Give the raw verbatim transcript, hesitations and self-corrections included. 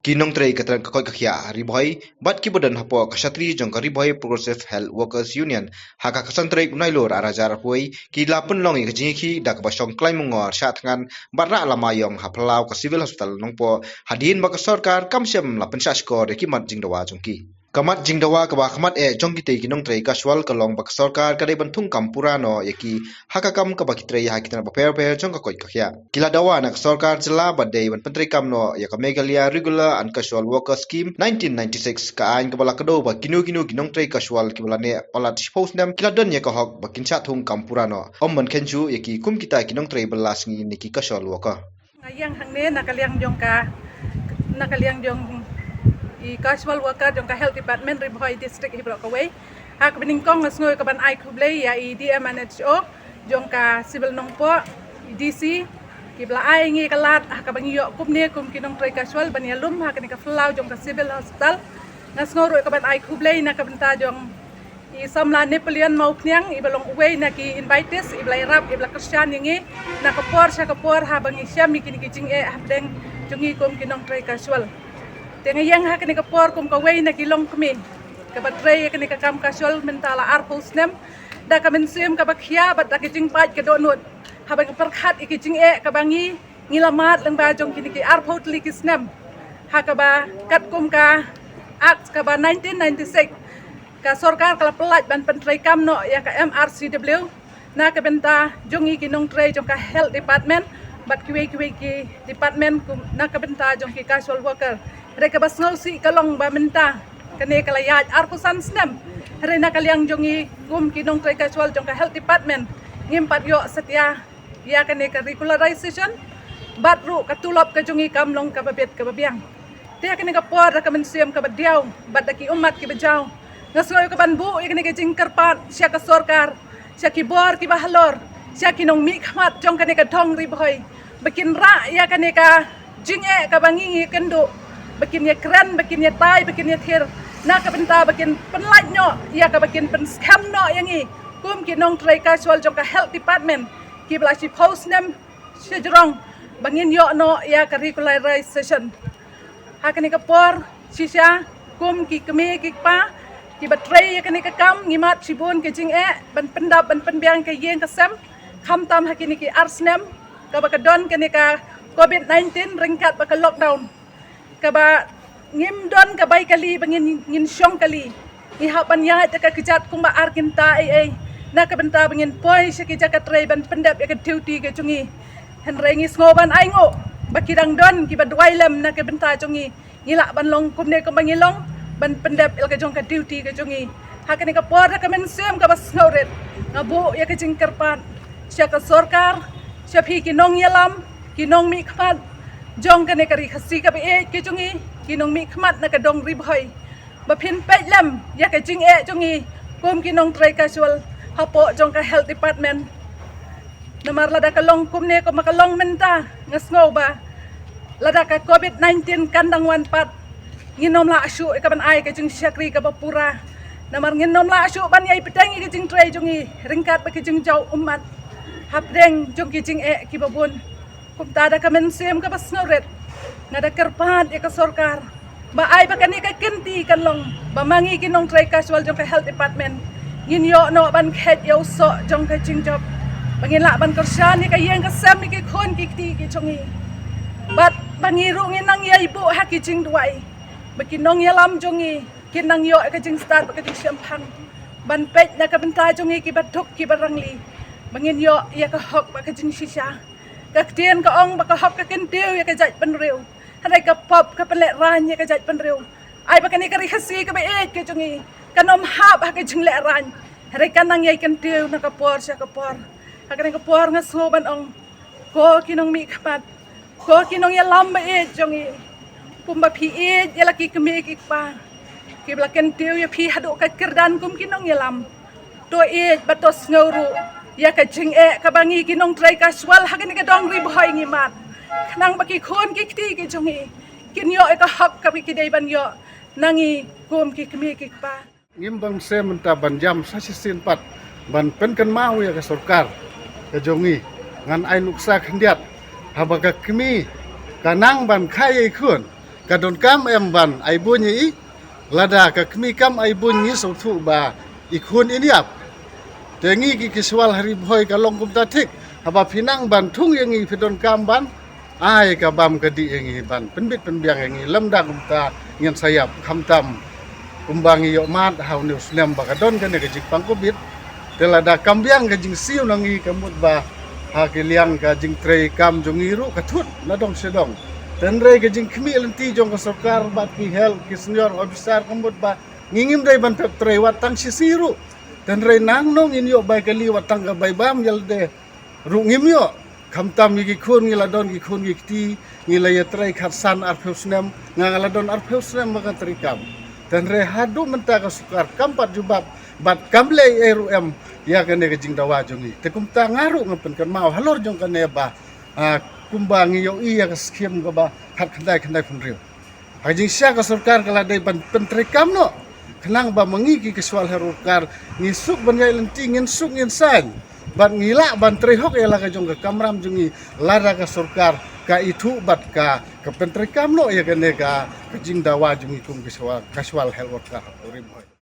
Ki nongtrei ka tnat ka koit ka khiah ha Ri Bhoi bad kiba don hapoh ka shatri jong ka Ri Bhoi Progressive Health Workers Union, ha ka khatsan tarik u Nailur ar hajar arphew wei, ki la pynlong ïa ka jingïakhih da kaba shong klain mungor shah thngan bad rah lama ïong ha phyllaw ka Civil Hospital Nongpoh, hadien ba ka sorkar kam shym la pynshah shkor ïa ki mat jingdawa jong ki. Ka mat jingdawa kaba khmat eh jong kitei ki nongtrei casual ka long ba ka sorkar ka dei ban thung kam pura noh ïa ki ha ka kam kaba ki trei ha ki tnat bapher bapher jong ka koit ka khiah. Ki la dawa na ka sorkar jylla ba dei ban pyntrei kam noh ïa ka Meghalaya Regular and Casual Worker Scheme nineteen ninety-six, ka aiñ kaba la kdew ba kino kino ki nongtrei casual kiba la neh palat shiphew snem ki la don ïa ka hok ba kin shah thung kam pura noh, ym ban khein shuh ïa ki kum kita ki nongtrei bylla sngi ne ki casual worker. Nga ïeng hangne na ka liang jong ka, na ka liang jong i casual worker jong ka Health Department Ri Bhoi District hi baroh kawei. Ha kaba nyngkong nga sngew ïa kaban ai khublei ïa i D M and H O jong ka Civil Nongpoh, i D C, kiba la ai ngi ka lad ha kaba ngi ïoh kumne kum ki nongtrei casual ban ïalum ha kane ka phyllaw jong ka Civil Hospital. Nga sngew ruh ïa kaban ai khublei na ka bynta jong i samla Napoleon Mawphniang, iba long uwei na ki invitees iba la ïarap, iba la kyrshan ïa ngi na ka por sha ka por haba ngi shem ïa kine ki jingeh hapdeng jong ngi kum ki nongtrei casual. Te nga ïeng ha kane ka por kum kawei na ki longkmie kaba trei ïa kane ka kam casual mynta la arphew snem, da ka mynsiem kaba khia bad da ka jingpait ka dohnud haba ngi pyrkhat ïa ki jingeh kaba ngi, ngi la mad lyngba jong kine ki arphew tylli ki snem. Ha kaba katkum ka Act kaba nineteen ninety-six, ka sorkar ka la pyllait ban pyntreikam noh ïa ka M R C W na ka bynta jong ngi ki nongtrei jong ka Health Department bad kiwei kiwei ki department kum na ka bynta jong ki casual worker. Hynrei kaba sngewsih ka long ba mynta kane ka la ïaid arphew san snem, hynrei na ka liang jong ngi kum ki nongtrei casual jong ka Health Department ngim pat ïoh satia ïa kane ka regularization bad ruh ka tulop ka jong ngi kam long kaba bit kaba biang. Te ha kane ka por da ka mynsiem kaba diaw bad da ki ummat kiba jaw, nga sngew ïa kaban buh ïa kane ka jingkyrpad sha ka sorkar, sha ki bor kiba halor, sha ki nongmihkhmat jong kane ka dong Ri Bhoi ba kin rah ïa kane ka jingeh kaba ngi ngi kynduh, ba kin ïakren, ba kin ïatai, ba kin ïathir na ka bynta ba kin pynlait noh ïa kaba kin pynskhem noh ïa ngi kum ki nongtrei casual jong ka Health Department kiba la shiphew snem shajrong ba ngin ïoh noh ïa ka regularization. Ha kane ka por shisha kum ki kmie ki kpa kiba trei ïa kane ka kam ngi mad shibun ka jingeh ban pyndap ban pynbiang ka ïing ka sem, khamtam ha kine ki ar snem kaba ka don kane ka covid nineteen ryngkat bad ka lockdown, kaba ngim don ka bai kali ba ngin, ngin shong kali. Ngi hap ban ïaid da ka kjat kumba ar kynta ei ei na ka bynta ba ngin poi sha ki jaka trei ban pyndep ïa ka duty ka jong ngi. Hynrei ngi sngew ban ainguh ba ki dang don kiba duwai lem na ka bynta jong ngi. Ngi lah ban long kumne kumba ngi long ban pyndep ïa ka jong ka duty ka jong ngi. Ha kane ka por da ka mynsiem kaba sngewrit nga buh ïa ka jingkyrpad sha ka sorkar, sha phi ki nongïalam, ki nongmihkhmat jong kane ka ri Khasi kaba ïeit ka jong ngi, ki nongmihkhmat na ka dong Ri Bhoi, ba phin peit lem ïa ka jingeh jong ngi kum ki nongtrei casual hapoh jong ka Health Department. Namar lada ka long kumne kumba ka long mynta nga sngew ba lada ka covid nineteen kan dang wan pat ngin ym lah shuh ïa kaban ai ka jingshakri kaba pura. Namar ngin ym lah shuh ban ïai bteng ïa ka jingtrei jong ngi ryngkat bad ka jingjaw ummat hapdeng jong ki jingeh kiba bun. Kumta da ka mynsiem kaba sngewrit nga da kyrpad ïa ka sorkar ba ai ba kane ka kynti kan long ba ma ngi ki nongtrei casual jong ka Health Department ngin ïoh noh ban kheit ïa u soh jong ka jingjop, ba ngin lah ban kyrshan ïa ka ïing ka sem ïa ki khun ki kti ki jong ngi. Bad ba ngi ruh ngin nang ïai buh ha ki jingduwai ba ki nongïalam jong ngi kin nang ïoh ïa ka jingstad bad ka jingshemphang ban peit na ka bynta jong ngi kiba duk kiba rangli, ba ngin ïoh ïa ka hok bad ka jingshisha. Ka ktien ka ong ba ka hok ka kyntiew ïa ka jaitbynriew, hynrei ka pop ka pynlehraiñ ïa ka jaitbynriew. Ai ba kane ka ri Khasi kaba ïeit ka jong ngi kan ym hap ha ka jinglehraiñ, hynrei kan nang ïai kyntiew na ka por sha ka por. Ha kane ka por nga sngew ban ong, ko ki nongmihkhmat, ko ki nongïalam ba ïeit jong ngi, kumba phi ïeit ïa la ki kmie ki kpa kiba la kyntiew ïa phi haduh ka kyrdan kum ki nongïalam, to ïeit bad to sngew ruh ïa ka jingeh kaba ngi ki nongtrei casual ha kane ka dong Ri Bhoi ngi mad, khnang ba ki khun ki kti ki jong ngi kin ïoh ïa ka hok kaba ki dei ban ïoh na ngi kum ki kmie ki kpa. Ngim bang shem mynta ban jam sa shisien pat ban pynkynmaw ïa ka sorkar ka jong ngi. Ngan ai nuksa khyndiat, haba ka kmie ka nang ban kha ïa i khun, ka donkam em ban ai bun ïa i, lada ka kmie kam ai bun ngi sngewthuh ba i khun in ïap. Te ngi ki casual ha Ri Bhoi ka long kumta thik, haba phi nang ban thung ïa ngi phi donkam ban ai ka bam ka dih ïa ngi ban pynbit pynbiang ïa ngi, lymda kumta ngin sa ïap, khamtam kumba ngi ïoh mad ha une u snem ba ka don kane ka jingpang Covid. Te lada kam biang ka jingsiew na ngi ka mut ba ha ki liang ka jingtrei kam jong ngi ruh ka thut na dong sha dong. Te hynrei ka jingkhmih lynti jong ka sorkar bad ki health, ki senior officer ka mut ba ngi ngim dei ban pep trei wat tang shi sngi ruh. Te hynrei nangno ngin ïoh bai kali wat tang ka bai bam ïa lade ruh ngim ïoh. Khamtam ïa ki khun ngi la don ki khun ki kti, ngi la ïatrei khatsan arphew snem, nga nga la don arphew snem ba nga trei kam. Te hynrei haduh mynta ka sorkar kam pat jubab bad kam leh ei ruh em ïa kane ka jingdawa jong ngi. Te kumta nga ruh nga pynkynmaw halor jong kane ba, ah, kumba ngi ïohi ïa ka skim kaba khatkhyndai khyndai phew. Ha ka jingshisha ka sorkar ka la dei ban pyntreikam noh. Khnang ba ma ngi ki casual health worker ngi suk ban ïaid lynti, ngin suk ngin saiñ. Bad ngi lah ban trei hok ïa la ka jong ka kamram jong ngi lada ka sorkar ka ithuh bad ka, ka pyntreikam noh ïa kane ka, ka jingdawa jong ngi kum ki casual, casual health worker ha Ri Bhoi.